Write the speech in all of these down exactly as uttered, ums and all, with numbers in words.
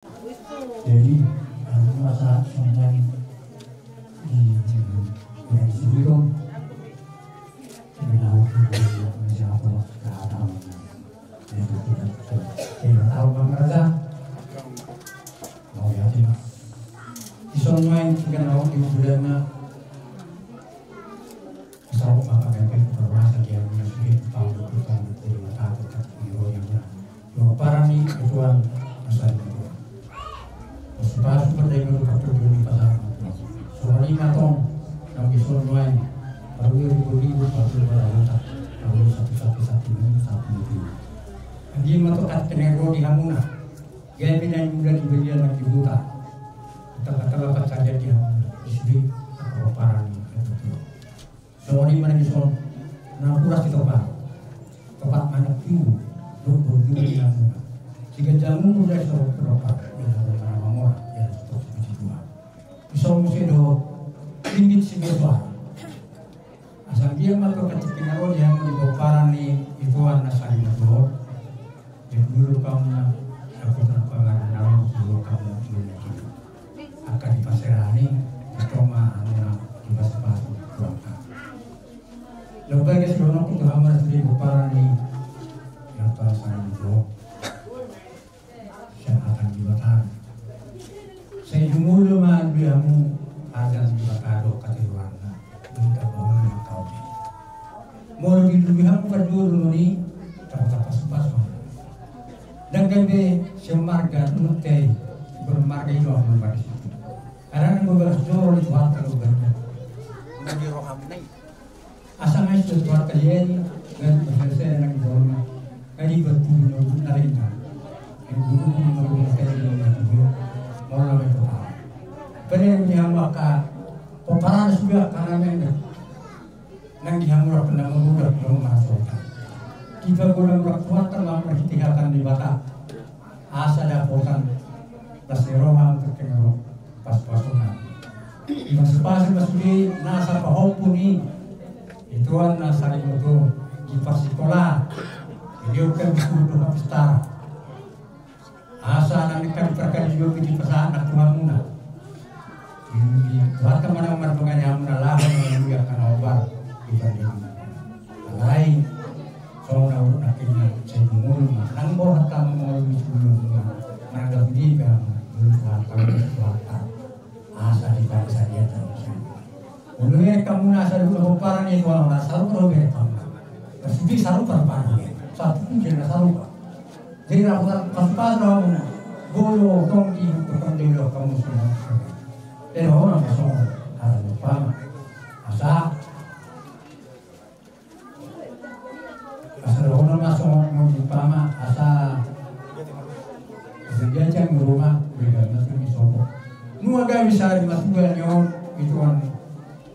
Jadi, anu, masa songon i, di, di, di, di, di, di, di, di, di, Dison nuaeng tinggal na di bulan na sabuk maka mepet permasa dia mengasuhi tahu bukan di mata bukan di roda. Doparan ni ketuan masa di bulan. Pasupasu pada yang lupa tujuh di pasar. Soal lima tong yang dison nuaeng. Baru ribu-ribu baru barang tak. Baru satu-satu satu minggu satu minggu. Anjing matokat penero di hamuna. Gabe na niula di balian na di huta. Taba-taba pasaja di hamuna. Di sini tak kelaparan ni. Songon i ma na dison na huras di topa. Topa manang tiu. Dok dok dok di hamuna. Siganjang umur dari songon topa. Yang mana mamora. Yang tok di tua. Dison muse do. Tinggi si bersuara. Asa dia ma tu kacik pinaro dia ma di pomparan ni ituan na sari motor. Dia dulu kamu na aku tanpa ngarang nalang dulu kamu dulu lagi. Akan dipasirani atau ma anu na dipasupasu tuangka. Lebai ke sudah aku tu hamar di pomparan ni ituan sari motor. Sian hata ni Debata. Sai jumolo ma di hamu hata ni Debata do kata Yohanna. Minta bangun ma kau ni. Molo di lubi hamu pajuru ni. Tapa-tapa supas ma. Dan kan be semarga nunut kai. Bermarga itu amal marga situ. Karena gue balas joro di Tuhan kalau banyak. Udah di roham nih. Asa ngai sudah tuat kalian dan berselesai dengan corona. Kali bertujuh minggu naringan. Yang guru menurut saya di rumah tujuh. Mau lama itu. Pada yang punya maka peparan sudah karena memang nang di hamu pernah mengudah belum masuk. Kita kurang berkuat terlalu ditinggalkan di Batak. Asa dapotan. Pas di roham terkena roh. Pas-pasuna. Pas-pasu ma sude nasa pahompu ni ituan na sari motor di parsikola. Jadi oke bisa untuk habis tar. Asa nang ikan perkara juga di pasahan nak tuamuna. Di tuan teman yang merdeka yang muna lahan yang dia kan obar di banding. Alai songon na urut na kena sai jumolo ma nang borhat hamu molo di jumolo ma nang gabe di ba ma jumolo tuan hamu tuan hamu. Asa di bangsa dia tahu. Ulu merek hamu na asa di pomparan ni tuan hamu asa ulu merek hamu. Pasti sarupa rupana. Satu pun jadi sarupa. Jadi raputan pas-pas hamu na. Bolo tong di tukang jolo kamu semua. Jadi orang masuk. Ada lupa. Asa Asa dohonon ma songon umpama asa. Asa diajak ni ruma beda na tu ni sopo. Nunga gabe sari matuga ni on ituan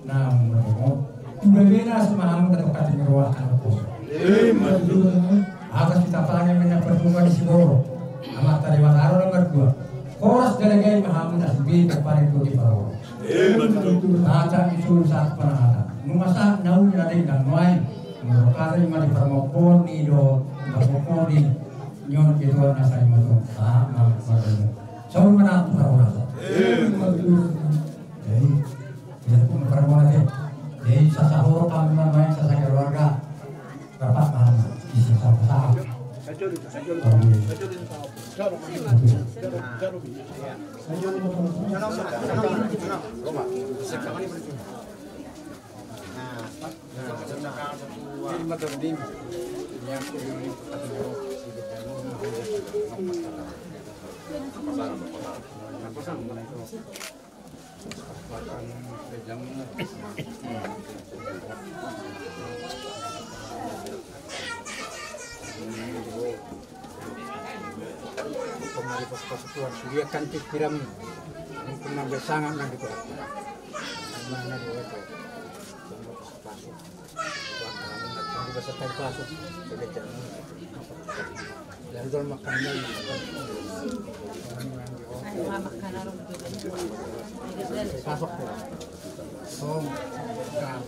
na merdeka. Udah beda sama hamu na tokat ni roa anak kos. Atas kita pangan mena pertemuan di Siboro. Amat tadi mataro nomor dua. Horas gala-gala ma hamu na sude paparin tu di paroro. Baca isu saat panahata. Nunga sahat na uli na denggan nuaeng. Molo kata ima di parmokon ni do, parmokon ni nyon ketua na sai mato. Ah, maaf, maaf. Saur mana tu parmokon. Jadi, tidak pun parmokon aja. Jadi, sasahoro kami main sasa keluarga. Rapat paham. Bisa sama-sama. Pengari pas-pas Tuhan, suliakan pikiran. Mungkin nambah sangat nang di Tuhan. Mana di Tuhan. Pas-pas. Tuhan, nang di pasal tadi pas. Sudah jalan. Lalu dalam makanan. Pasok. Som. Nah.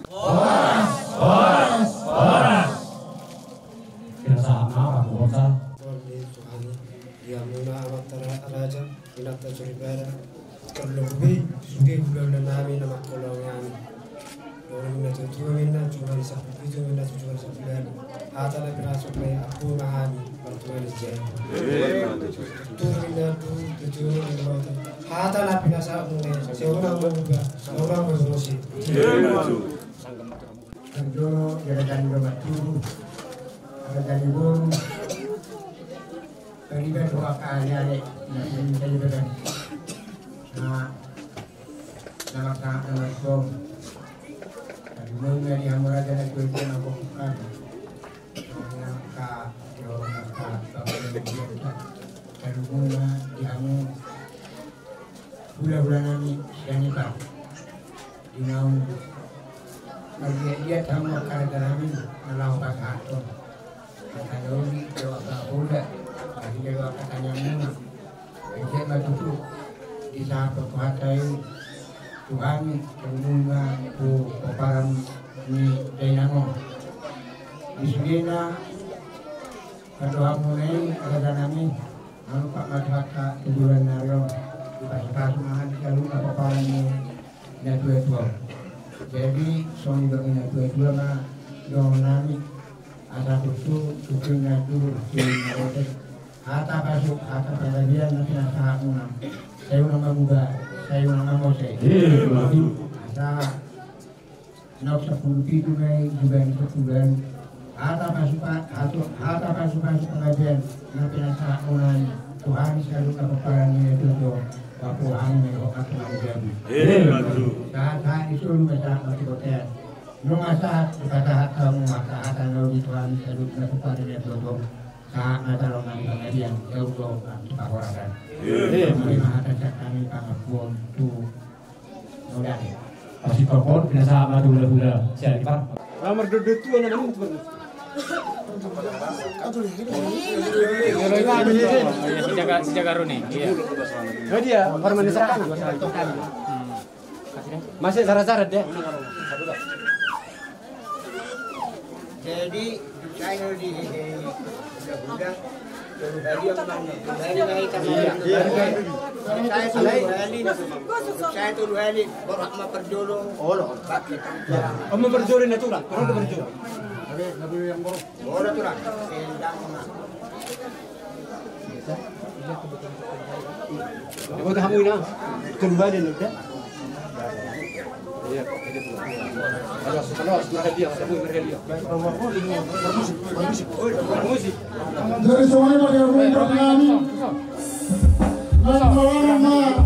Horas, horas, horas. Kira sama, Pak Bota. Di hamuna amanta ra-, raja, inanta soripada, terlebih sude hulahula nami na mangkolongi hami. Dori na tutu ninna, jumadi sampulu pitu ninna, jumadi sampulu ualu. Hata na pinasok ni ampu na hami, martua ni jai. Tutu ninna, tutu ninna, hata na pinasok ni, seorang berubah, seorang berfungsi. Kan dulu, gara-gara dulu mati, gara-gara dulu. Tariba tu angka ale-ale na sering tariba tadi. Na, na maka na maka. Tariba na di hamu raja na tuan tuan aku bukan. Na maka yo maka bangun dia. Tariba na di hamu. Hulahula nami sian Ipar. Di naung marliat-liat hamu angka raja nami na laho pasahathon hata na uli jalo angka poda, marhite do angka tangiangmuna. Ai jala ma tutu disahaphon hata i tu hami, terlebih ma tu pomparan ni dainang on. Di sudena, patuduhonmuna i raja nami. Manumpak ma tu hata di bulan nari on, dipasupasu ma hami saluhutna pomparan ni natua-tua. Jadi songon i do i natua-tua ma dohonon nami, asa tutu tutu na tutu na otek. Hata pasu, hata panggabean na pinasahatmuna. Sai unang mamuba, sai unang mamose. Asa naung sampulu pitu ma i, jumadi sampulu ualu. Hata pasupa-, hatu-, hata pasupasu panggabean na pinasahatmuna i tu hami saluhutna pomparan ni natua-tua. Papu hami ma i hok hata na gabe. Sahat-sahat ni solu ma sahat marsibotean. Nunga sahat dipasahat hamu hata-hata na uli tu hami saluhutna pomparan ni natua-tua. Sahat ma jalo nami panggabean, jalo do nami pahorasan. Ima hata sian hami pangampuon tu Oke. Pasitopot, binasahat ma tu hulahula sian Ipar. Nomor dua dua tu, nomor dua dua. Sijaga, sijaga Roni. Iya. Oh, dia, permen diserahkan. Hmm. Masih syarat-syarat dia. Jadi, saya kalau di, di, di, udah, udah, tolu hali, Amang. Tolu hali, naik, iya, iya. Saya tolu hali, saya tolu hali, berhak ma parjolo. Oh, loh. Pakai. Oh, ma parjolo ni, Tulang. Tulang tu parjolo. Ada, ada yang baru. Bola tu, Tulang. Sendang, Amang. Boto hamu ina. Kembali nanti. Jadi semuanya pakai rumah kami. Nah, kalau nama,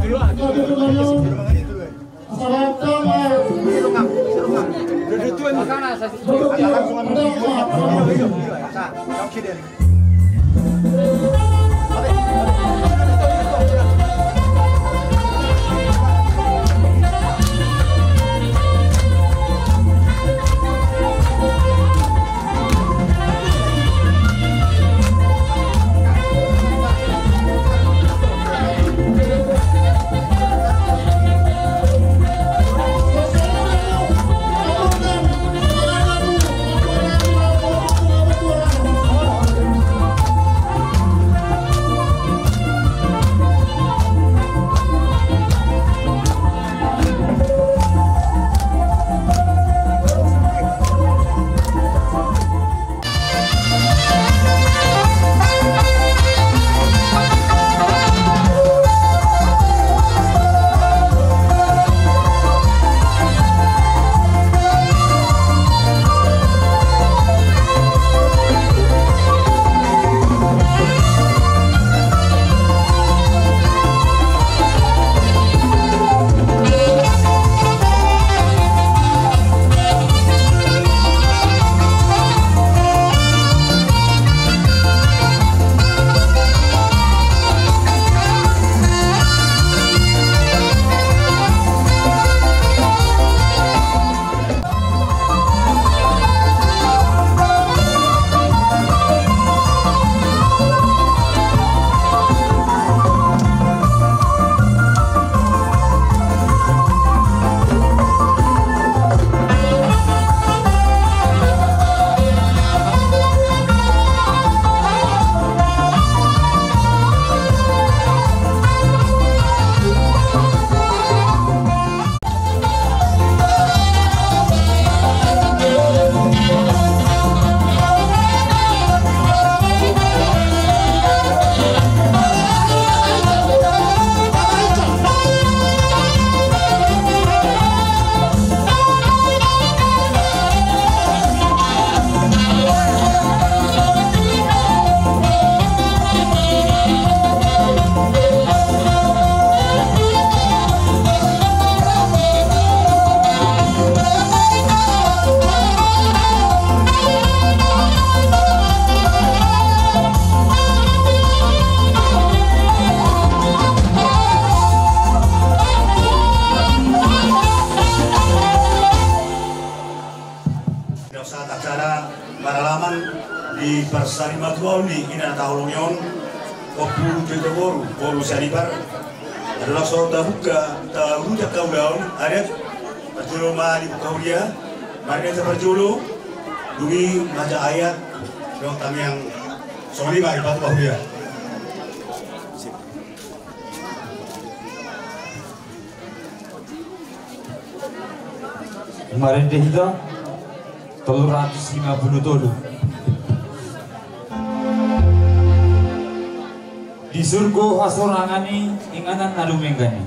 Sahat acara maralaman di parsarimatuaon ni ina na taholongi on, Ompu Jojo boru, boru Sianipar. Ado langsung tabuka, tabuka ulaon adat. Parjolo ma dibuka huria, marende parjolo, dung i ma ajak ayat dohot tangiang. Songon i ma i patupa huria. Marende hita tolu ratus lima puluh tolu. Di surgo hasorangan i, inganan na dumenggan i.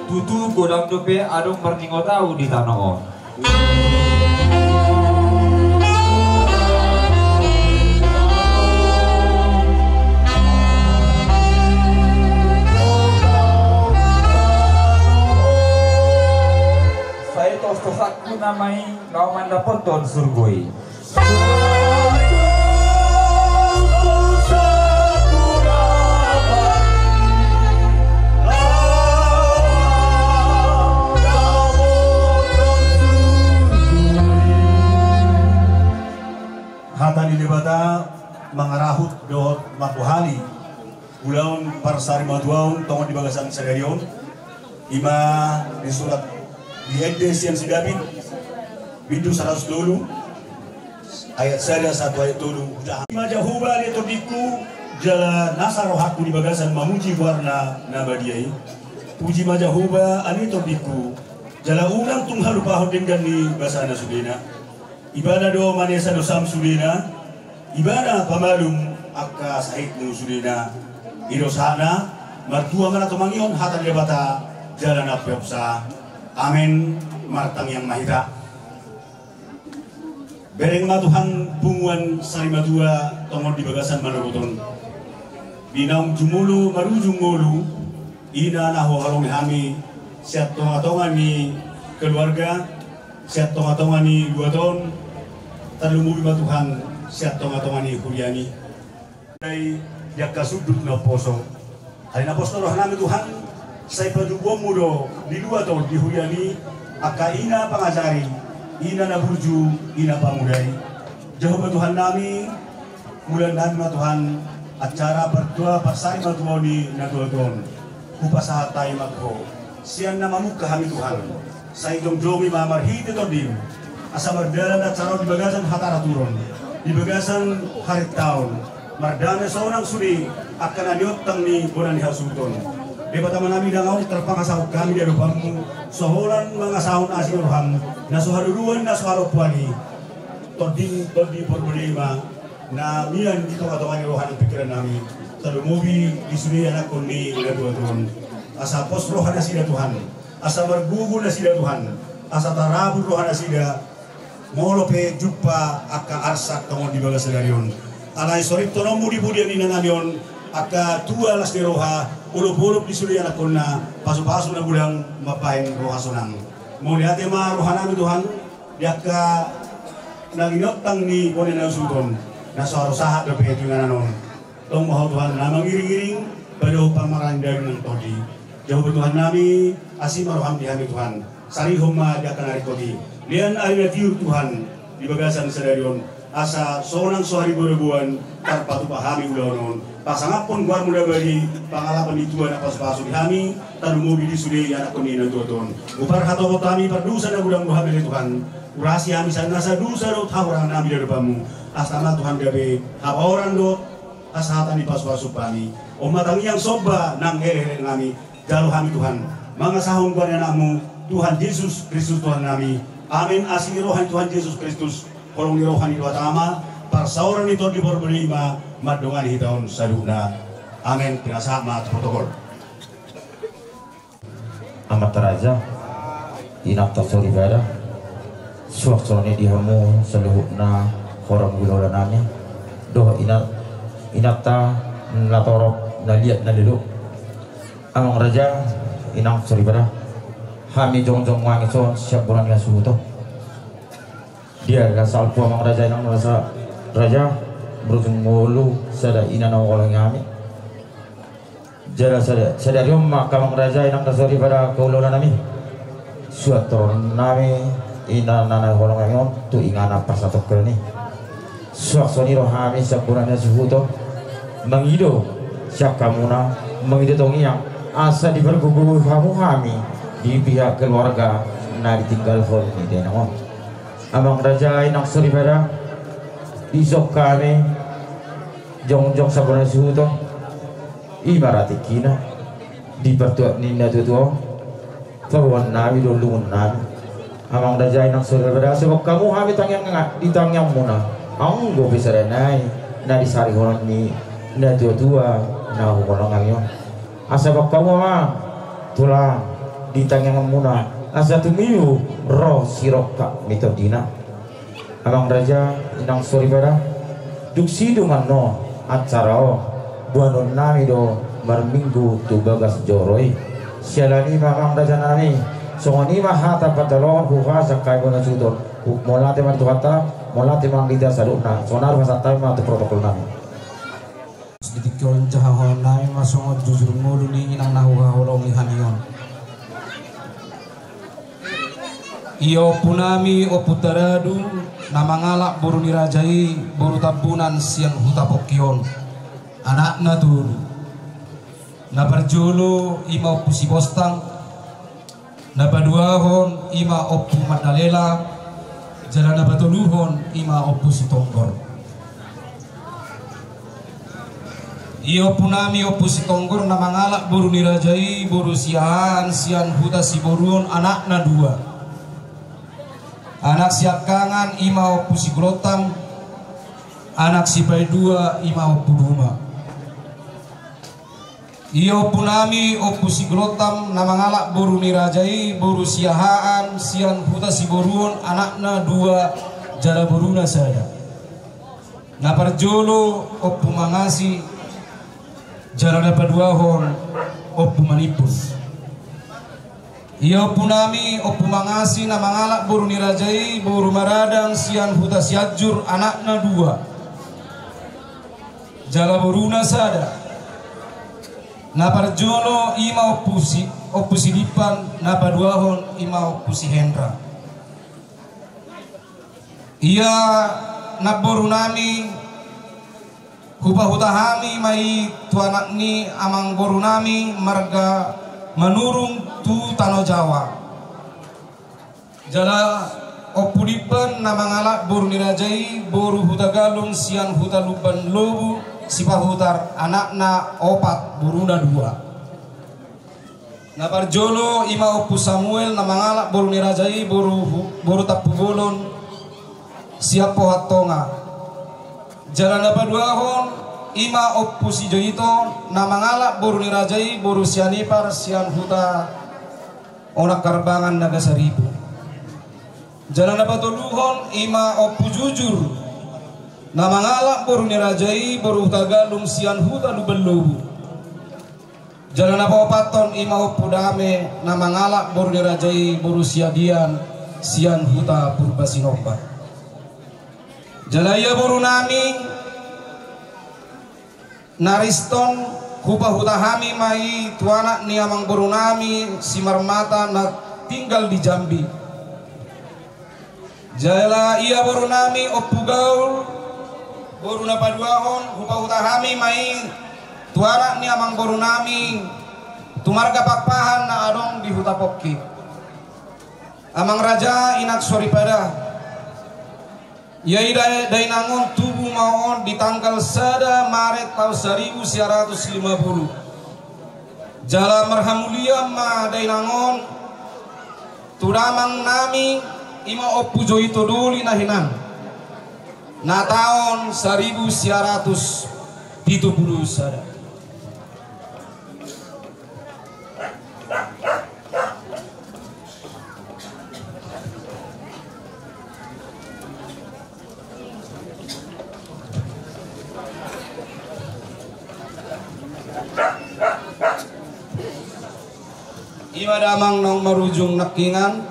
Tutu godang dope adong marningot ahu di tano on. Sai tos-tosangku nama i laho mandapothon surgo i. Hata ni Debata mangarahut dohot mambohali ulaon parsarimatuaon tongon di bagasan sadari on. I ma disurat di ende sian si David, bindu saratus tolu, ayat sada sahat tu ayat tolu. Puji ma Jahowa ale tondingku, jala nasa rohangku di bagasan mamuji goarna na badia i. Puji ma Jahowa ale tondingku, jala unang tung halupahon denggan ni basana sudena. Ibana do manesa dosam sudena, Ibana pamalum angka sahitmu sudena. I do sahatna. Martua ma na tumangihon hata ni Debata jala na umpeopsa. Amen. Martangiang ma hita. Bereng ma Tuhan punguan sarimatua tongon di bagasan manogot on. Di naung jumolo marujung ngolu, ina na huhaholongi hami sian tongatonga ni keluarga, sian tongatonga ni luat on, tarlumobi ma Tuhan sian tongatonga ni huriami. Di angka sundut na umposo, alai na pos do rohanami Tuhan, sai patubuonmu do di luat on di huriami angka ina pangajari, ina na burju, ina pamudai. Jahowa Tuhannami, mulannami ma Tuhan acara partua parsarimatuaon ni natuatua on. Hupasahat hami ma tu Ho sian na mamungka hami Tuhan. Sai jongjongi ma marhite Tondim asa mardalan acara on di bagasan hataraturon, di bagasan harintaon, mardame sonang sude angka na niontang ni bona ni hasuhuton. Debata Amanami, ndang adong tarpangasahon hami di adopanmu, so holan mangasahon asi ni roham na so haduduan na so halompuan i. Tondim, Tondi Porbadia i ma na mian di tongatonga ni roha nang pingkirannami, tarlumobi di sude ianakhon ni natuatua on. Asa pos roha nasida Tuhan, asa margogo nasida Tuhan, asa tarabur roha nasida, molo pe jumpa angka arsak tongon di bagasan sadari on. Alai soriptononmu di pudian ni inanami on angka tua las ni roha, olopolop di sude ianakhonna, pasupasu na godang mambahen roha sonang. Mauliate ma rohanami Tuhan, di angka na niontang ni bona ni hasuhuton, na so haru sahat dope tu inganan on. Tong ma Ho Tuhan na mangiringiring, padohot pamaranggi nang tondi. Jahowa Tuhannami, asi ma roham di hami Tuhan. Sarihon ma di angka na ringkot i. Lean ari na tiur Tuhan di bagasan sadari on, asa sonang so hariboanboan tarpatupa hami ulaon on. Pasangaphon goarmu na badia i, pangalapan ni tua na pasupasu di hami, tarlumobi di sude ianakhon ni natuatua on. Huparhatopot hami pardosa na godang do hami ale Tuhan. Urasi hami sian nasa dosa dohot hahurangannami di adopanmu. Asa ma Tuhan gabe habaoran dohot hasahatan ni pasupasu hami. On ma tangiang somba nang helehelennami. Jalo hami Tuhan mangasahon goar ni Anakmu, Tuhan Jesus Kristus Tuhannami. Amen. Asi ni roha ni Tuhan Jesus Kristus, holong ni roha ni Debata Ama, parsaoran ni Tondi Porbadia i ma mandongani hita on saluhutna. Amen. Pinasahat ma tu protokol. Amanta raja, inanta soripada, suang songon i di hamu saluhutna horas ni hulahula nami. Ina-, inanta na torop, na liat, na leleng. Amang raja, inang soripada, hami jongjong mangisahon sian bona ni hasuhuton. Dia na salpu amang raja, inang raja, raja, berujung mulu sada ina na mangolongi hami. Jala sada, sadari on ma angka amang raja, inang na soripada, angka hulahula nami. Suang toron nami ina na mangolongi hami on tu inganan parsatongkinan i. Suang songon i do hami sian bona ni hasuhuton mangido sian hamuna, mangido tangiang asa dipargogoi hamu hami di pihak keluarga na ditinggalhon ni dainang on. Amang raja, inang soripada, dison hami jongjong sian bona ni hasuhuton. I ma ra tingkina di partuat ni natuatua on, paboaon nami do lungun nami. Amang raja, inang soripada, asa bahen hamu hami tangiang, di tangiangmuna. Anggo pe sada nai na disarihon ni natuatua na humolongi hami on, asa bahen hamu ma tulang di tangiangmuna, asa tumibu ro sirongkap ni tondina. Amang raja, inang soripada, dung sidung annon acara on, boanon nami do marminggu tu bagas joro i. Siala ni i ma amang raja nami, songon i ma hata pandalohon huhasa hami bona ni hasuhuton. Mauliate ma di Tuhanta, mauliate ma di hita saluhutna, songon i do pasahat hami ma tu protokol nami. Di tingki on jahahonon nami ma songon jujur ngolu ni inang na huhaholongi hami on. Ia ompu nami, Ompu Taradu, na mangalap boru ni raja i, boru Tambunan sian Huta Pongki on, anakna tolu. Na parjolo i ma Ompu Sibostang, na paduahon i ma Ompu Mandalela, jala na patoluhon i ma Ompu Sitonggor. Ia ompu nami Ompu Sitonggor na mangalap boru ni raja i, boru Siahaan sian Huta Siboruon, anakna dua. Anak siangkangan i ma Ompu Sigolontang, anak sipaidua i ma Ompu Duma. Ia ompu nami Ompu Sigolontang na mangalap boru ni raja i, boru Siahaan sian Huta Siboruon, anakna dua jala boruna sada. Na parjolo Ompu Mangasi, jala na paduahon Ompu Manimbus. Ia ompu nami Ompu Mangasi na mangalap boru ni raja i, boru Maradang sian Huta Sianjur, anakna dua jala boruna sada. Na parjolo i ma Ompu Si-, Ompu Sidimpan, na paduahon i ma Ompu Sihendra. Ia namboru nami, hupahuta hami ma i tu anak ni amangboru nami marga Manurung tu Tano Jawa. Jala Ompu Dimpan na mangalap boru ni raja i, boru Hutagalung sian Huta Lumban Lobu Sipahutar, anakna opat, boruna dua. Na parjolo i ma Ompu Samuel na mangalap boru ni raja i, boru, boru Tampubolon sian Pohat Tonga. Jala na paduahon i ma Ompu Sijoito na mangalap boru ni raja i, boru Sianipar sian Huta Onak Karbangan Nagasaribu. Jala na patoluhon i ma Ompu Jujur na mangalap boru ni raja i, boru Hutagalung sian Huta Lumban Lobu. Jala na paopathon i ma Ompu Dame na mangalap boru ni raja i, boru Siadian sian Huta Purba Sinomba. Jala ia boru nami Nariston, hupahuta hami ma i tu anak ni amangboru nami Simarmata na tinggal di Jambi. Jala ia boru nami Ompu Gaul, boru na paduahon, hupahuta hami ma i tu anak ni amangboru nami, tu marga Pakpahan na adong di Huta Pongki. Amang raja, inang soripada, ia i da-, dainang on tubu ma on di tanggal sada Maret taon saribu sia ratus lima pulu. Jala marhamulian ma dainang on tu damang nami, i ma Ompu Joito Doli na hinan, na taon saribu sia ratus pitu pulu sada. Ima damang naung marujung nangkiningan,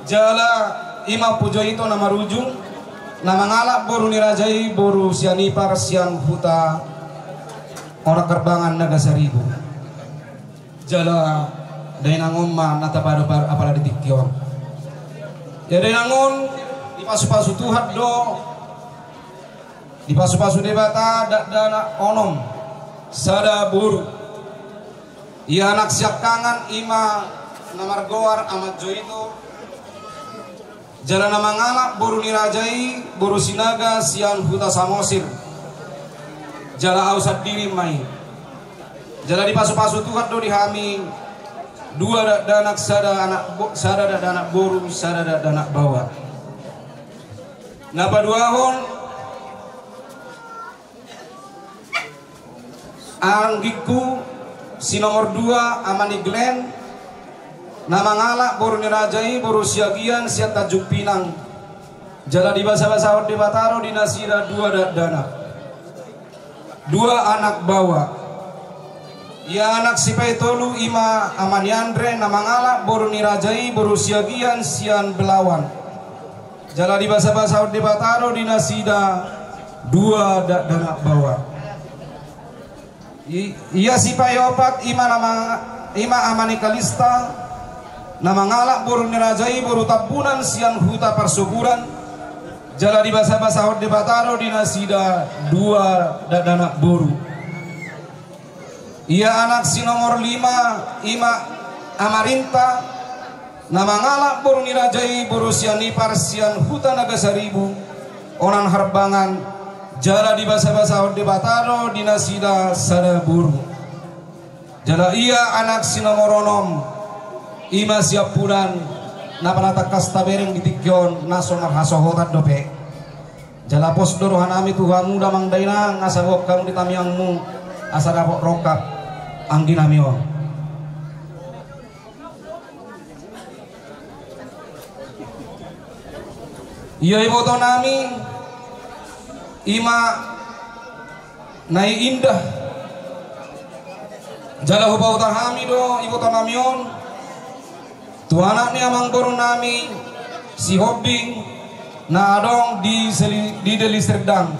jala ima Ompu Joito na marujung, na mangalap boru ni raja i, boru Sianipar sian huta Onak Herbangan Nagasaribu. Jala dainang on ma na tapadop apala di tingki on. Ia dainang on dipasupasu Tuhan do, dipasupasu Debata dakdanak onom, sada boru. Ia anak siangkangan ima na margoar Amat Joito, jala na mangalap boru ni raja i boru Sinaga sian huta Samosir. Jala ahu sandiri ma i. Jala dipasupasu Tuhan do di hami dua dakdanak, sada anak bo-, sada dakdanak boru, sada dakdanak baoa. Na paduahon, anggingku si nomor dua, Ama ni Glenn, na mangalap boru ni raja i boru Siagian sian Tanjung Pinang. Jala dibasabasahon Debata do di nasida dua dakdanak, dua anak baoa. Ia anak sipaitolu ima Ama ni Andre, na mangalap boru ni raja i boru Siagian sian Belawan. Jala dibasabasahon Debata do di nasida dua dakdanak baoa. I-, ia sipaiopat ima nama, ima Ama ni Kalista, na mangalap boru ni raja i boru Tambunan sian huta Parsoburan. Jala dibasabasahon Debata do di nasida dua dakdanak boru. Ia anak si nomor lima ima Ama Rinta, na mangalap boru ni raja i boru Sianipar sian huta Nagasaribu, Onak Herbangan. Jala dibasabasahon Debata do di nasida sada boru. Jala ia anak si nomor onom ima si Ampudan, na pala tangkas tabereng di tingki on na so marhasohotan dope. Jala pos do rohanami tu hamu damang dainang, asa boan hamu di tangiangmu, asa dapot rongkap angginami on. Ia ibotonami ima Nai Indah. Jala hupasahat hami do ibotonami on tu anak ni amangborunami si Hombing na adong di Seli-, di Deli Serdang.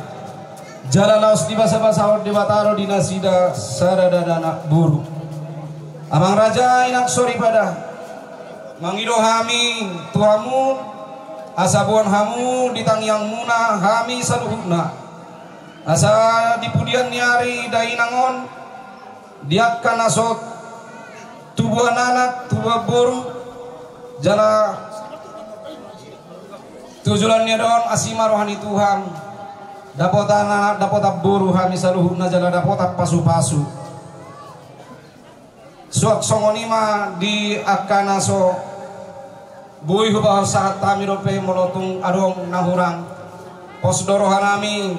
Jala laos dibasabasahon Debata do di nasida sada dakdanak boru. Amang raja, inang soripada, mangido hami tu hamu asa boan hamu di tangiangmuna hami saluhutna. Asa di pudian ni ari dainang on, di angka na so tubuan anak, tubuan boru, jala tu joloan ni ari on, asi ma roha ni Tuhan, dapotan anak, dapotan boru hami saluhutna, jala dapotan pasupasu. Suang songon i ma di angka na so boi hupasahat hami dope, molo tung adong na hurang, pos do rohanami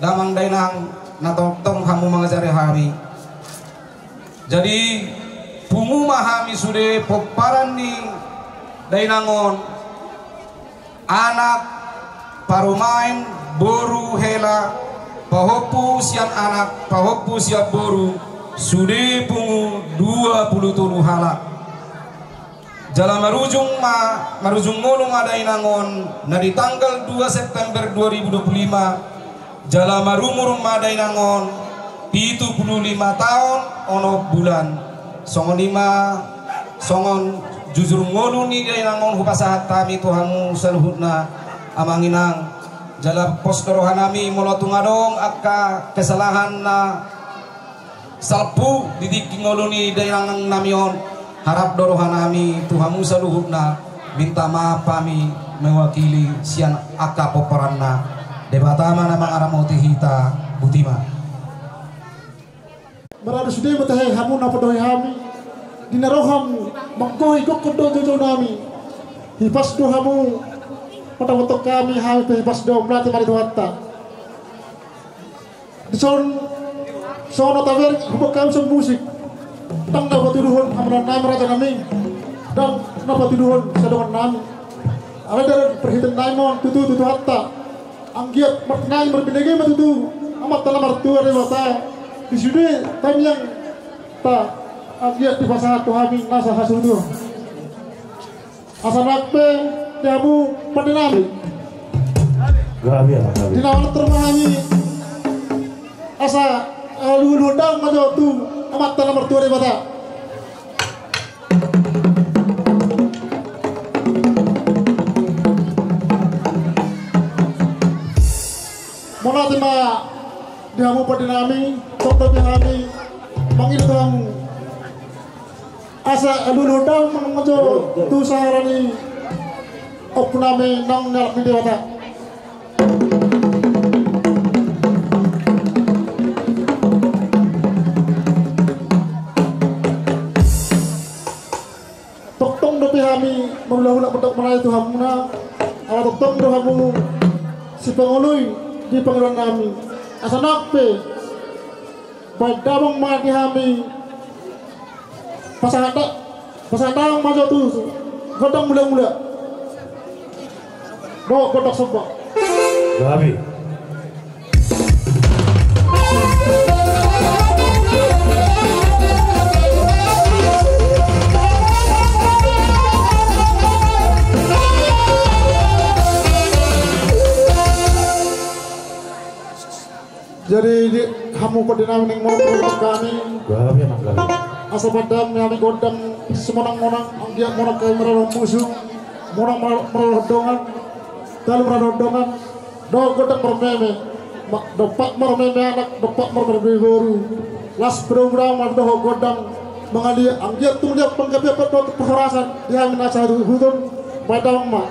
damang dainang, na tongtong hamu mangajari hami. Jadi pungu ma hami sude pomparan ni dainang on, anak, parumaen, boru, hela, pahompu sian anak, pahompu sian boru, sude pungu dua pulu tolu halak. Jala marujung ma, marujung ngolu ma dainang on na di tanggal dua September dua ribu dua puluh lima. Jala marumur ma dainang on pitu pulu lima taon onom bulan. Songon i ma songon jujur ngolu ni dainang on hupasahat hami tu hamu saluhutna, amang inang. Jala pos do rohanami molo tung adong angka kesalahan na salpu di tingki ngolu ni dainang nami on, harap do rohanami tu hamu saluhutna, minta maaf hami mewakili sian angka pomparanna. Debata ma na mangaramoti hita. Botima. Maradu sude ma tahe hamu na padohi hami, di na ro hamu manggohi gokhon do joujou nami. Hipas do hamu, patamotok hami, hami pe hipas do, mauliate ma di Tuhanta. Dison, songon na tabereng huboan hami son musik. Ndang na patuduhon hamu na nami, raja nami. Ndang na patuduhon sadongan nami. Alai dari perhiten nami ma on tutu tu Tuhanta. Anggiat martinangi marbinege ma tutu Amanta na martua Debata. Di sude tangiangta. Anggiat dipasahat tu hami nasa hasuhuton. Asa nang pe di hamu pande nami. Gabe, gabe. Di na manang tor ma hami asa, eh, alualuhon dao ma jo tu Amanta na martua Debata. Mauliate ma di hamu pande nami, tongtong di hami mangido tu hamu. Asa alualuhon dao ma jo tu sahara ni ompu nami naung nialap ni Debata. Tongtong dope hami marhulahula mandok mauliate tu hamuna, ala tongtong do hamu sipangoloi di pangidoan nami. Asa nang pe baen damang ma di hami. Pasahat da-, pasahat damang ma jo tu gondang mulamula dohot gondang somba. Gabe. Jadi di hamu pande nami naeng molo tu hami. Gabe, nang gabe. Asa baen damang ma hami gondang simonangmonang, anggiat monang hami marhalado musu, monang mar-, marhalado dongan, talu marhalado dongan, dohot gondang marmeme. Ma-, dompak marmeme anak, dompak marmeme boru. Las pe do muna ma dohot gondang mangaliat, anggiat tung dia panggabean dohot parhorasan di hami na sahasuhuton. Baen damang ma.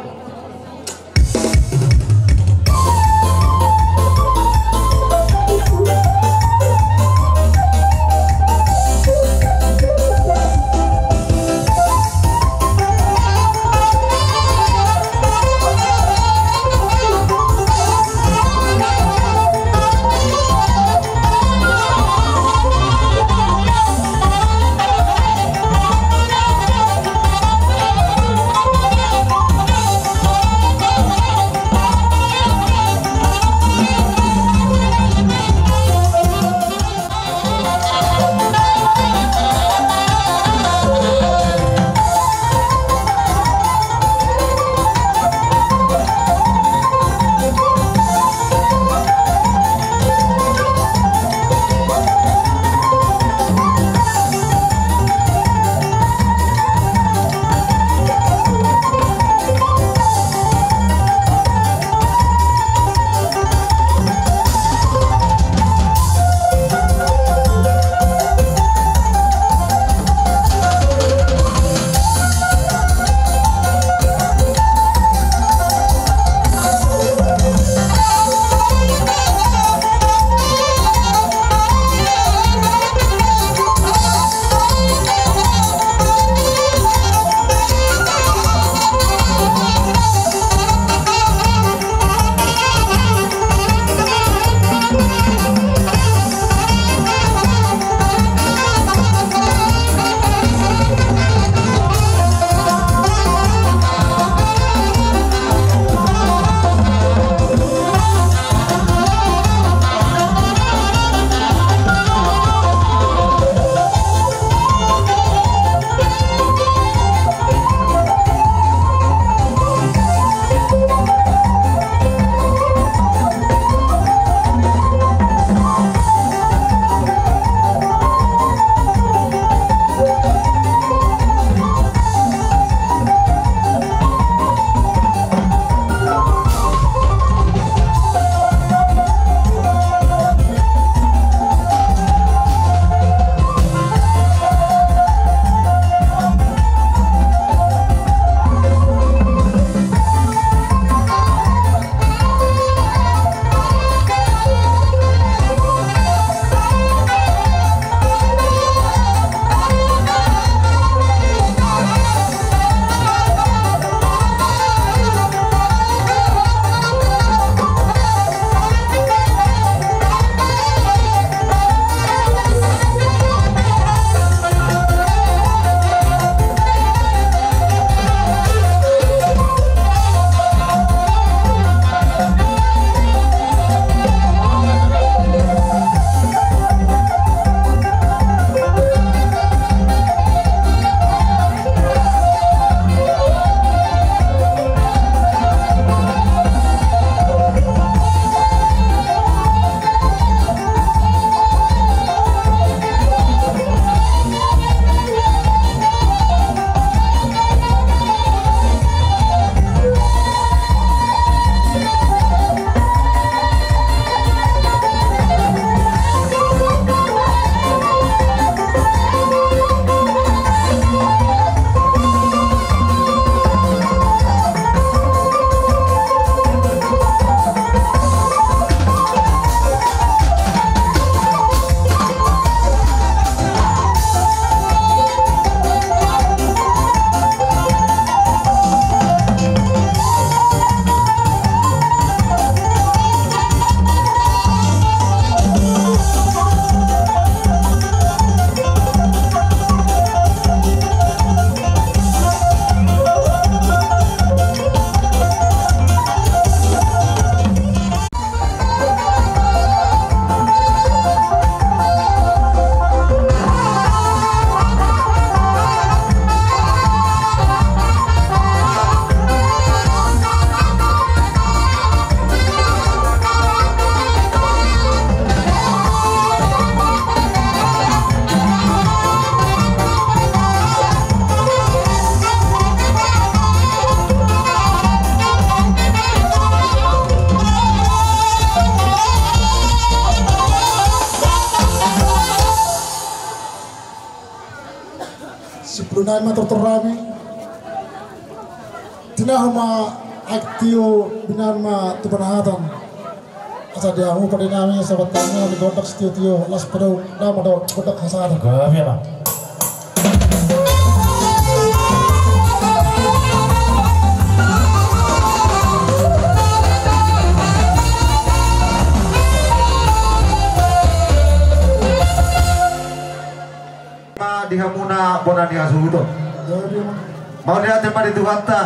Nai ma tortor nami. Tinahu ma aek tio, binahen ma tu panahatan. Asa di hamu pande nami, sahabat nami, di gondang sitio-tio, las pedau, nama do gondang hasahatan. Gabe ma. Ma di hamuna bona ni hasuhuton. Mauliate ma di Tuhanta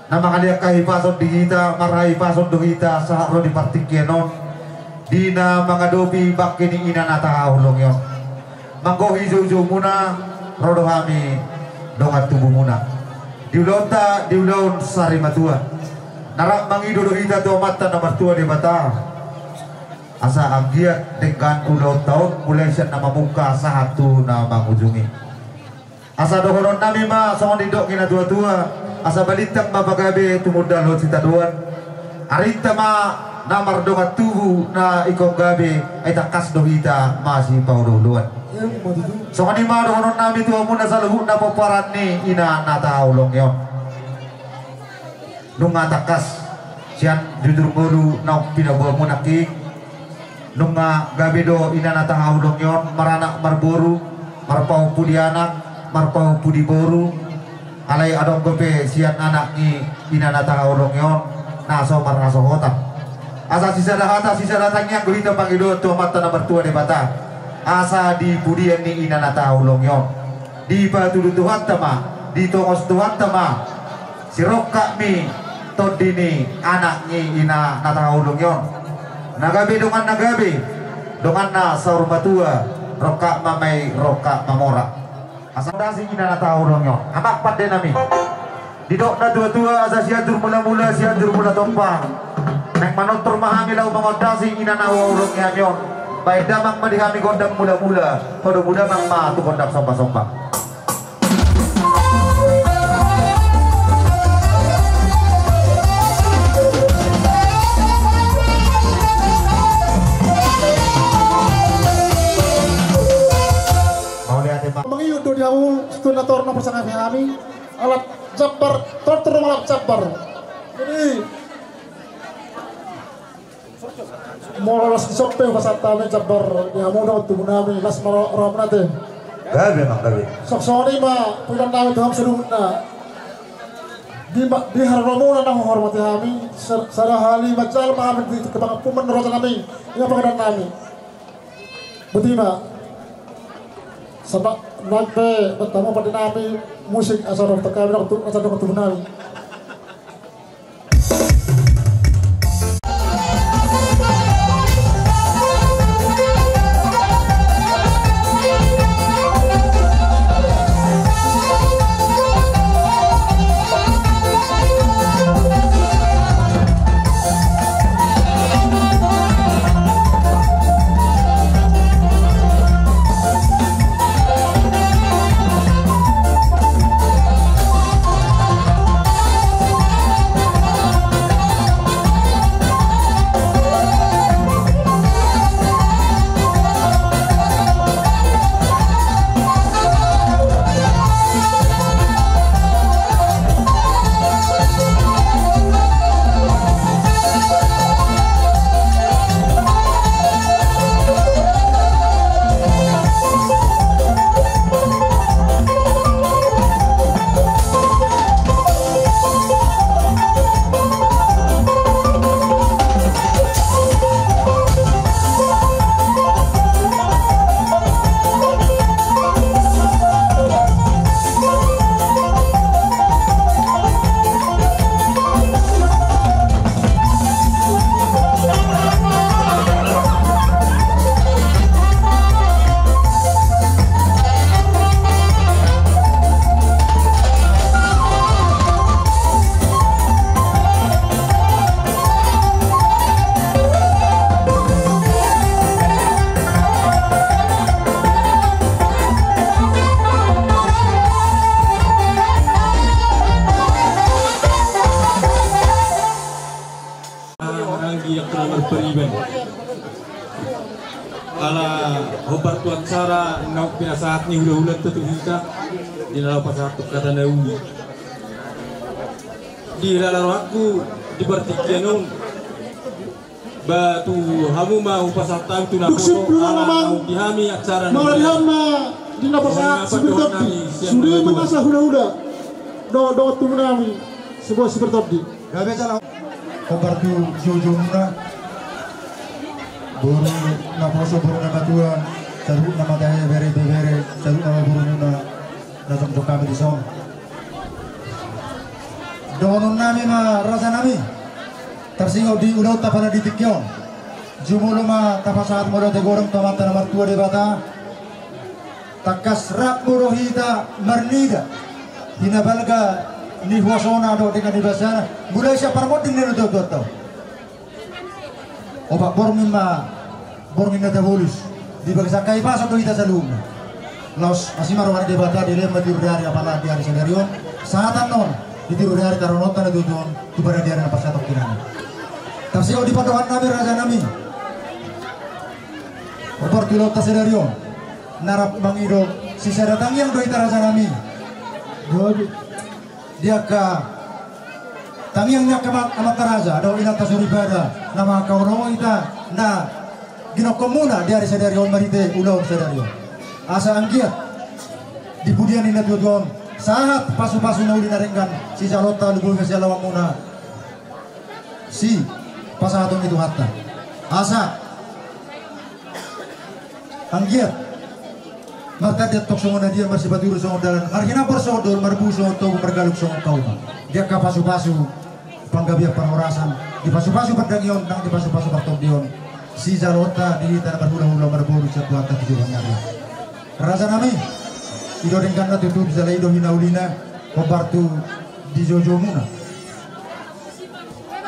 na mangalean hahipason di hita, marhahipason do hita sahat ro di partingkian on, di na mangadopi bangke ni ina na tahaholongi on. Manggohi joujoumuna, ro do hami dongan tubumuna di ulaonta, di ulaon sarimatua. Na rap mangido do hita tu Amanta na martua Debata. Asa anggiat denggan ulaonta on, mulai sian na mamungka sahat tu na mangujungi. Asa dohonon nami ma songon nidok ni na tua-tua, asa balintang ma pagabe tumundalhon sitadoan. Arinta ma na mardongan tubu na ingkon gabe, ai tangkas do hita masipaolo-oloan. Songon i ma dohonon nami tu hamuna saluhutna pomparan ni ina na tahaholongi on. Nunga tangkas sian jujur ngolu naung pinaboamuna i. Nunga gabe do ina na tahaholongi on maranak marboru, marpahompu di anak, marpahompu di boru. Alai adong dope sian anak ni ina na tahaholongi on na so marhasohotan. Asa sisada hata sisada tangiang do hita pangidoan tu Amanta na martua Debata. Asa di pudian ni ina na tahaholongi on, dipatudu Tuhanta ma, ditongos Tuhanta ma sirongkap ni tondi ni anak ni ina na tahaholongi on. Na gabe dongan na gabe, dongan na saur matua, rongkap ma maek, rongkap ma mora. Asa dasi ina na tahaholongi on. Amak pande nami. Didok na tua-tua, asa Sianjur Mula-mula, Sianjur Mula Tompa. Naeng manortor ma hami laho mangondasi ina na huhaholongi hami on. Baen damang ma di hami gondang mula-mula, poda mudamang ma tu gondang somba-somba. Mauliate ma. Mangihut do di hamu, situ na torna pasangapi hami. Alat jambar, tortor ma alat jambar. Jadi, molo las di sompe pasahat hami jambar di hamu dongan tubu nami, las ma rohamuna te. Gabe ma, gabe. Songon i ma, pangidaan nami tu hamu saluhutna. Di ma-, di haroromuna na huhormati hami, sa-, sada hali manjalo ma hami di tingki pangampuman raja nami, i ma pangidaan nami. Botima. Sama nang pe bertemu pande nami musik asa ro teka mi tu asa ro tubu nami. Anggi yang telah berperiban. Ala hombar tu acara naung pinasahat ni hulahulanta tu hita. Di na laho pasahat hata na uli di lala rohangku di partingkian on. Ba tu hamu ma hupasahat hami tu na poso, ala naung di hami acara na mangalihan ma di na pasahat si Bertondi. Sude ma nasa hulahula dohot tubu nami si Bertondi. Gabe jala. Hombar tu joujou muna. Boru na poso, boru na matua, saluhut na mata he, bere ibebere, saluhut na borumuna na jongjong hami dison. Dohonon nami ma raja nami, tarsingot di ulaonta pala di tingki on. Jumolo ma tapasahat molo ate godang tu Amanta na martua Debata. Tangkas rap molo hita marnida hinabalga ni huasona dohot denggan ni basana, mulai sian parmonding ni natuatuanta on. Opat borngin ma borngin na tabolus, di bagasan hahipason do hita saluhutna. Laos asi ma roha ni Debata, dilehon ma tiur ni ari apala di ari sadari on, sahat annon di tiur ni ari tarononta na tutu on tu pada di ari na parsatongkinan. Tarsingot di pandohan nami raja nami, hombar tu ulaonta sadari on, na rap mangido sisada tangiang do hita raja nami. Di angka tangiang ni angka amanta raja dohot inanta soripada na mangkaholongi hita na ginokhonmuna di ari sadari on marhite ulaon sadari on. Asa anggiat di pudian ni natuatua on sahat pasupasu na uli na denggan sijaloonta, lumobi ma sian lawanmuna sipasahaton ni Tuhanta. Asa anggiat martanda antong songon adia, marsipatudu songon dalan, marhinambor songon dohot, marbuhu songon togu, margalung songon hauma. Di angka pasupasu panggabean parhorasan, di pasupasu pardangion nang di pasupasu partondion, sijaloonta di hita na marhulahula marboru sian Tuhanta tu joloan ni ari on. Raja nami, i do dengganna tutu jala i do hinaulina, hombar tu di joujoumuna.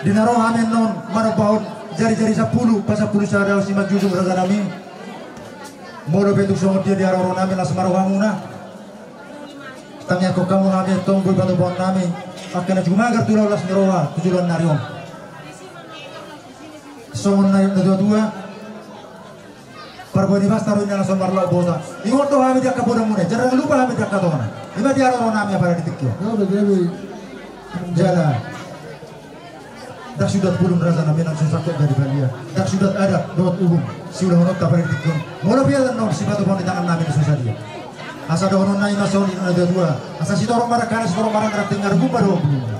Di na ro hami annon manombahon jarijari sampulu pasampulu sada simanjujung raja nami. Molo pe tung songon dia di haroro nami, las ma rohamuna. Tangiangkon hamu hami antong, boi patupaon nami angka na jumagar tu laon las ni roha tu joloan ni ari on. Songon na nidok ni natuatua, parbue ni basta do inna na so marlaok bosa. Ingot do hami di angka poda muna i, jangan lupa hami di angka tona. I ma di haroro nami apala di tingki on. Jala ndang sudat bulung raja nami nang so sangkot jadi balia, ndang sudat adat dohot uhum siulahononta apala di tingki on. Molo pe annon sipatupaon ni tangan nami na so sadia. Asa dohonon nami ma songon i, inna na tuatua, asa sitorop ma dangkana, sitorop ma ranting, argum ma dohot bulungna.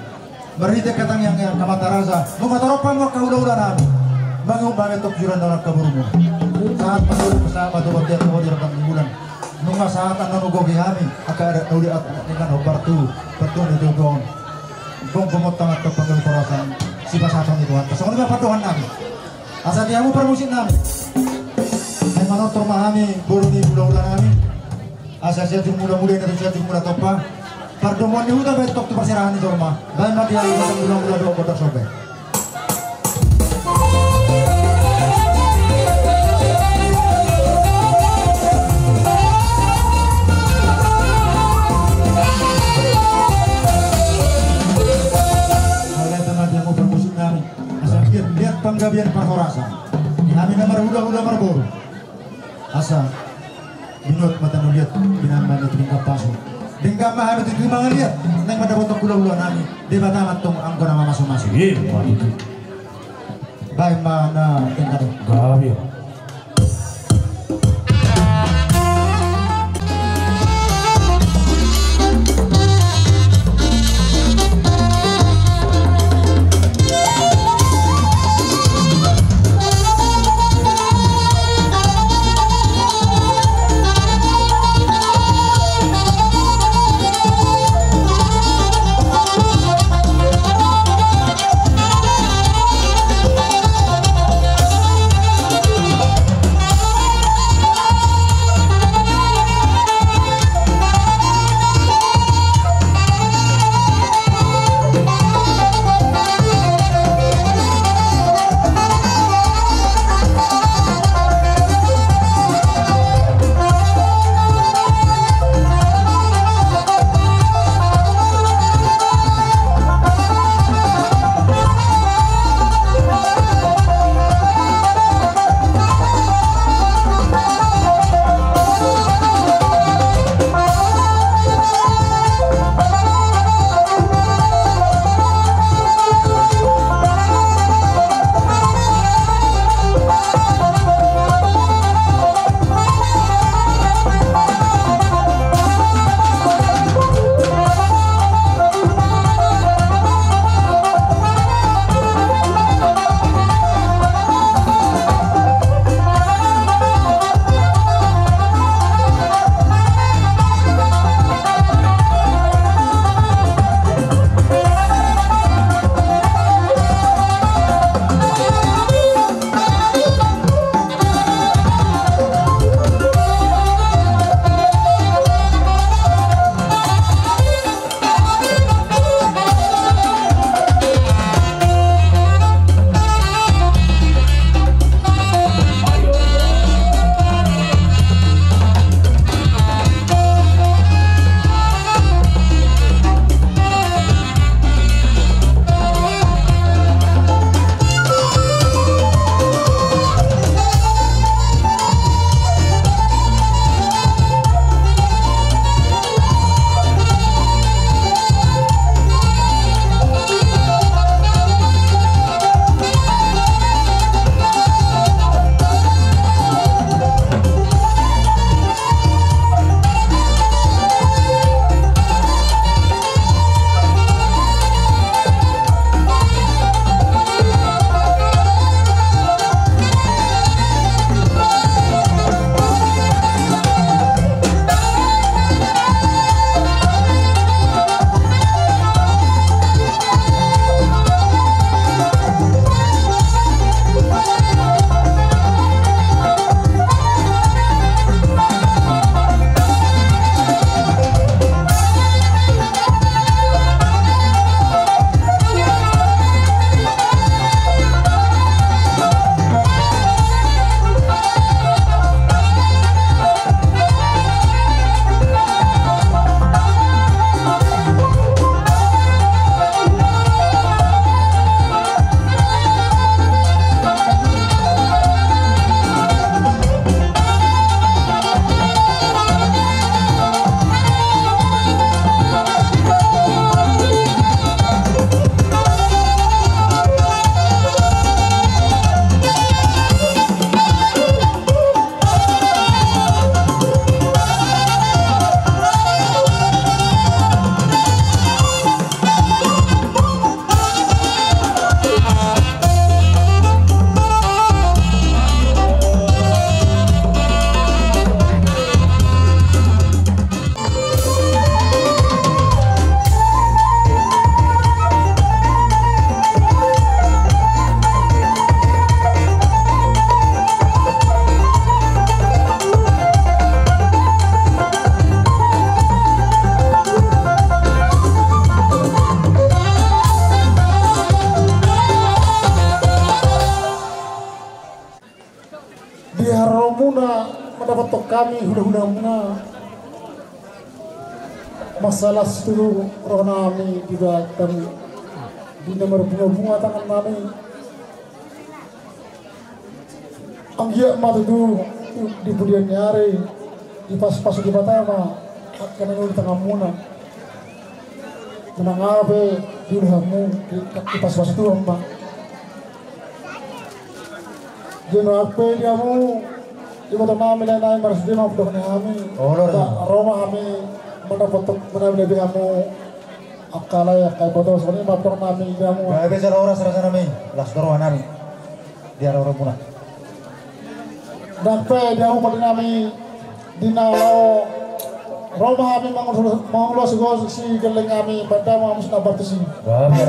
Marhite angka tangiang ni angka amanta raja, nunga torop hamu angka hulahula nami, mangihut hami antong tu joloan ni angka borumuna. Sahat ma dohot, sahat ma dohot, sahat ma dohot di rondang ni bulan. Nunga sahat annon hugohi hami angka adat na uli, adat na denggan, hombar tu partuan ni tuatua on. Gomgom ma antong panggabean parhorasan sipasahaton ni Tuhanta. Songon i ma pandohan nami. Asa di hamu parmusik nami, naeng manortor ma hami boru ni hulahula nami. Asa sian Jurmula Muda i na tu sian Jurmula Tompa. Pardomuan ni huta baen tong tu parserahan ni jolma. Baen ma di hamu Jurmula Muda dohot Gondang Sobe. Alai tama di hamu parmusik nami. Asa anggiat liat panggabean parhorasan ni hami na marhulahula marboru. Asa binot mata na liat, binama na tu denggan pasu. Denggan ma hami tutu mangaliat, naeng mandapothon hulahula nami, Debata ma antong anggo na mamasumasu. Ima tutu. Baen ma na denggan. Gabe. Rohamuna mandapothon hami hulahulamuna. Mansai las tutu rohanami di bagamu, di na marbungabunga tangannami. Anggiat ma tutu di pudian ni ari dipasupasu Debata ma angka na uli di tanganmuna. Manang aha pe di ulaonmu, di, dipasupasu Tuhan ma. Di na uli pe di hamu, ibotonami, laenami, marsude ma mandok hami. Olo, ba, olo. Ro ma hami mandapothon, mandapothon hamu. Angka lae, angka iboto, songon i ma mandok hami di hamu. Gabe jala horas rajanami, las do rohanami. Di ari rohamuna. Ndang pe di hamu pande nami di na laho, ro ma hami mangulos, mangulos gelleng nami, bahen damang hamu sian na partusi. Gabe.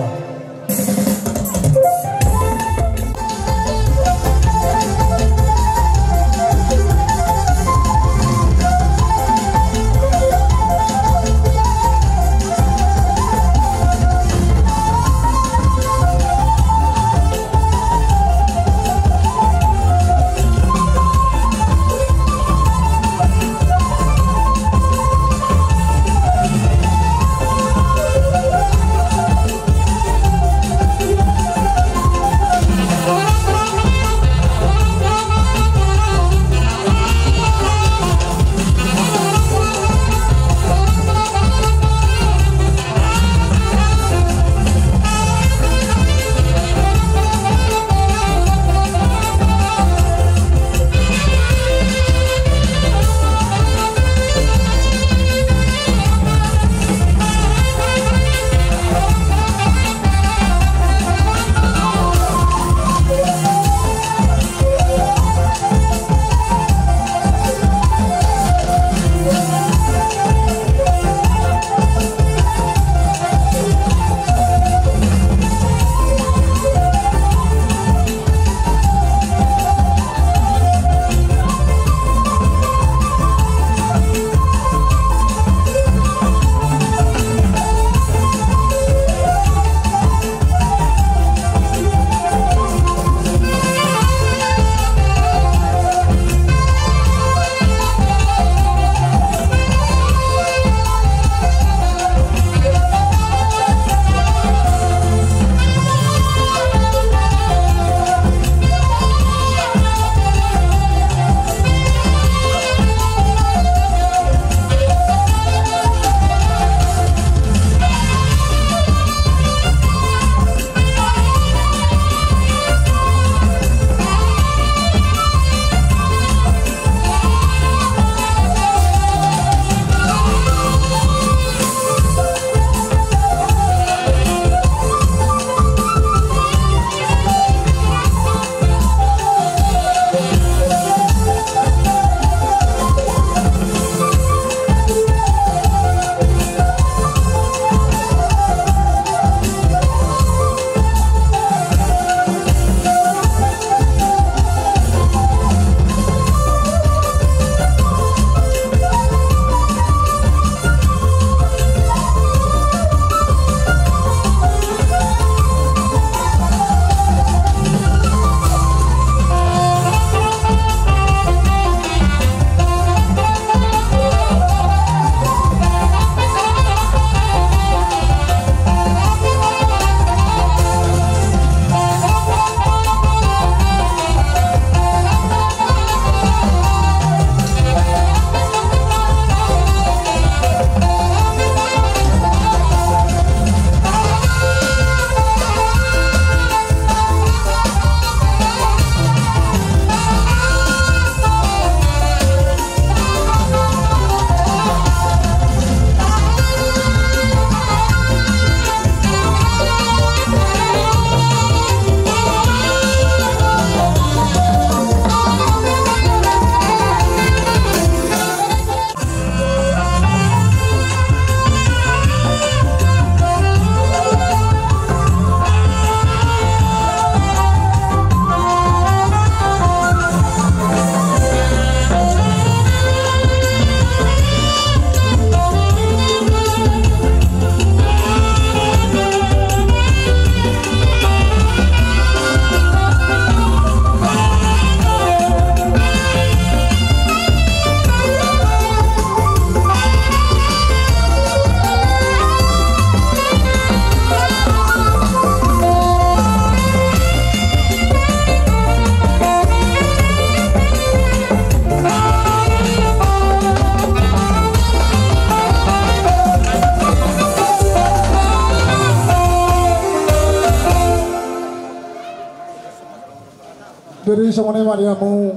Jadi songon i ma di hamu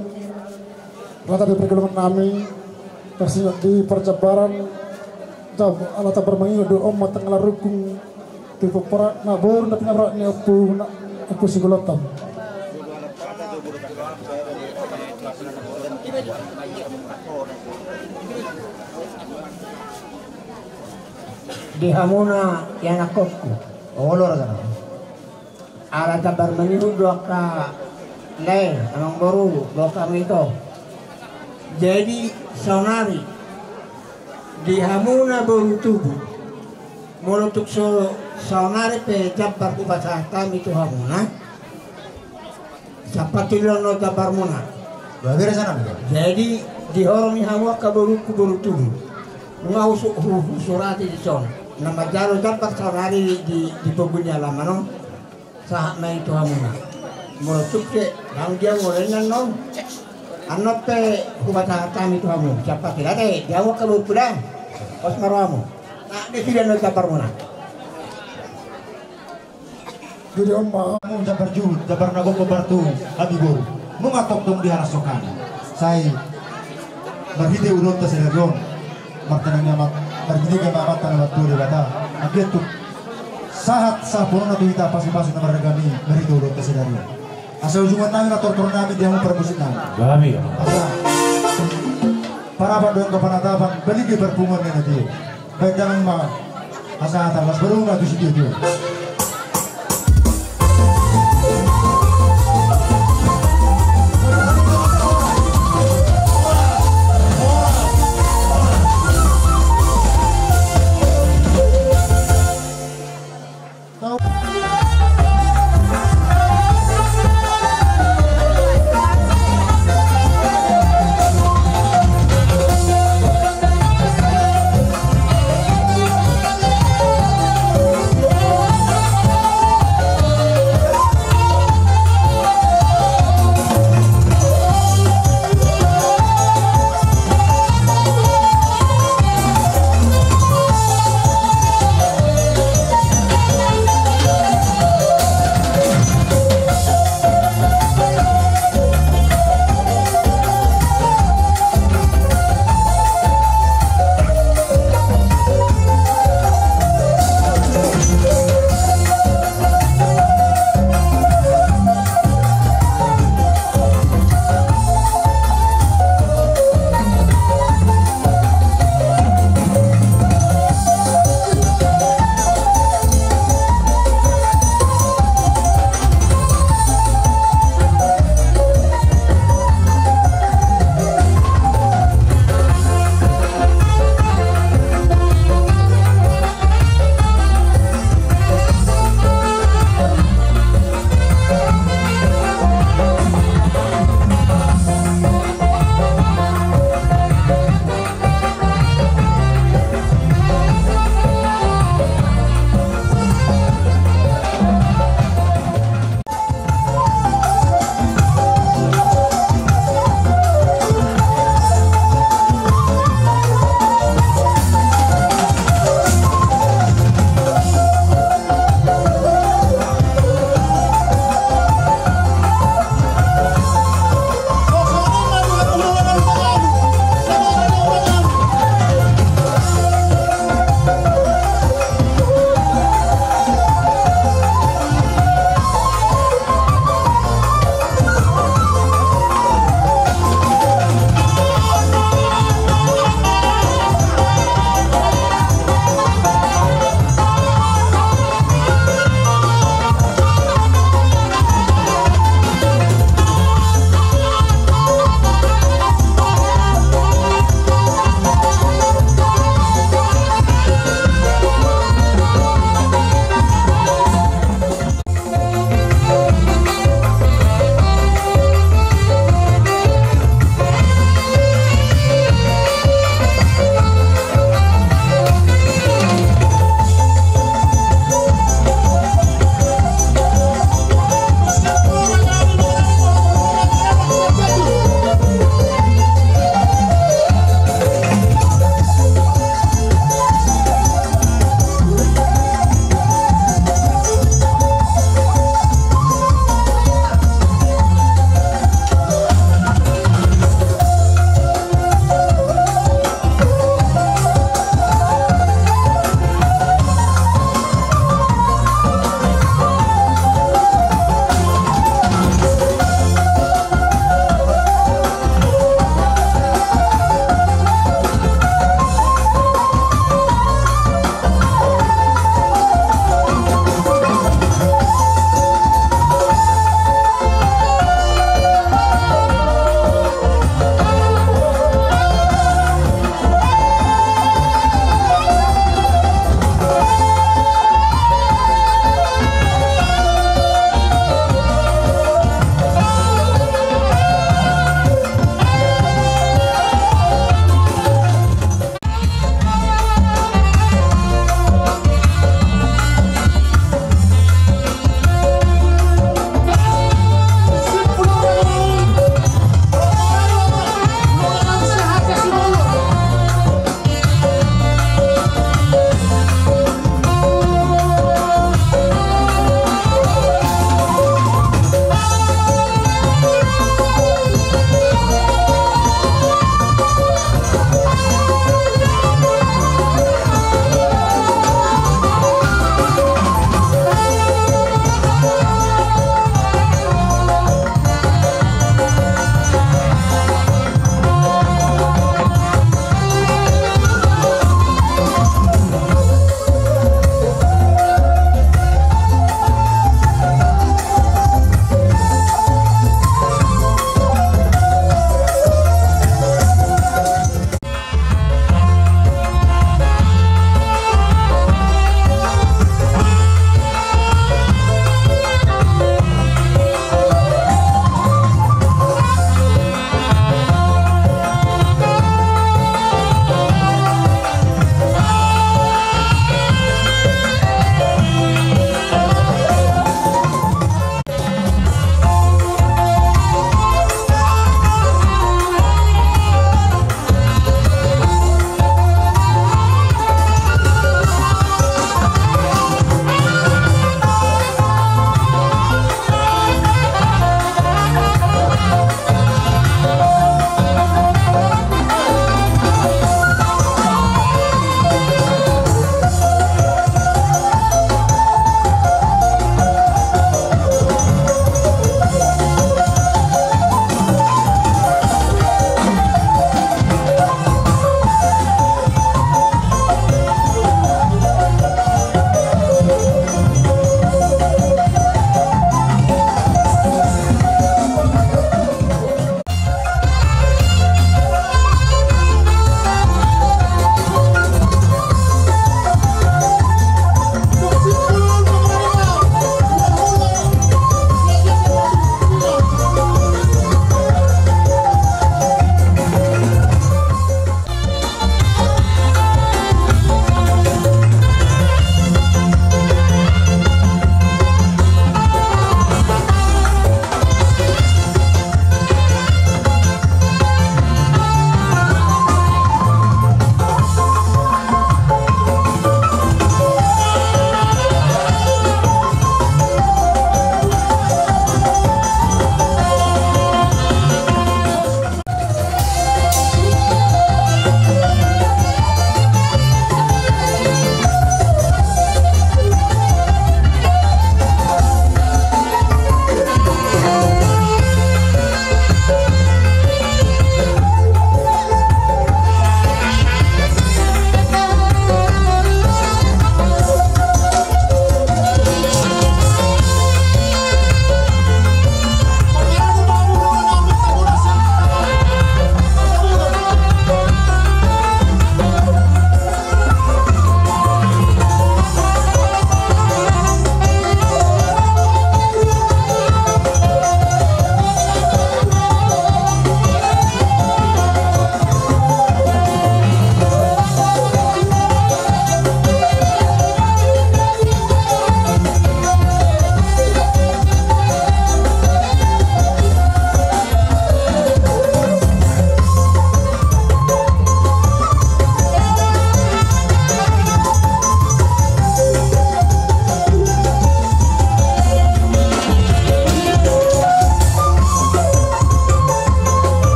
rata di pergulungan nami, tersingot di perjabaran, jab-, ala jambar mangihut do on ma tanggal rukung di pomparan na boru na pinaborat ni ompu na, ompu Sigolotan. Di hamuna ianakhonhu, olo raja. Ala jambar mangihut do angka lae, amangboru, do angka amang ito. Jadi saonari di hamuna boru tubu, molo tung so saonari pe jambar hupasahat hami tu hamuna, sahat tu dilehon jambarmuna. Jadi dihorong ni hamu angka borungku boru tubu. Nunga husu-, hu-, husurati dison na manjalo jambar saonari di, di pogu ni alaman on. Sahat ma i tu hamuna. Molo tung pe dang dia molo inna non. Annon pe hupasahat hami tu hamu. Siapa tidak deh, dia mau keluar kuda. Pos maroamu. Tak deh, sudah non jambarmuna. Jadi on ma. Hamu jambar juhut, jambar na gok hombar tu hami boru. Nunga tongtong diharas hami. Sai marhite ulaonta sadari on, martangiang ma, martangiang ma Amanta na martua Debata, anggiat tung sahat saponona tu hita pasupasu na marragam i marhite ulaonta sadari on. Asa ujungan nami na tortor nami di hamu parmusik nami. Asa parapat do angka panatapan, balga parpunguan ni na tio. Baen damang ma hasahatan, las baruna tu sitio-tio.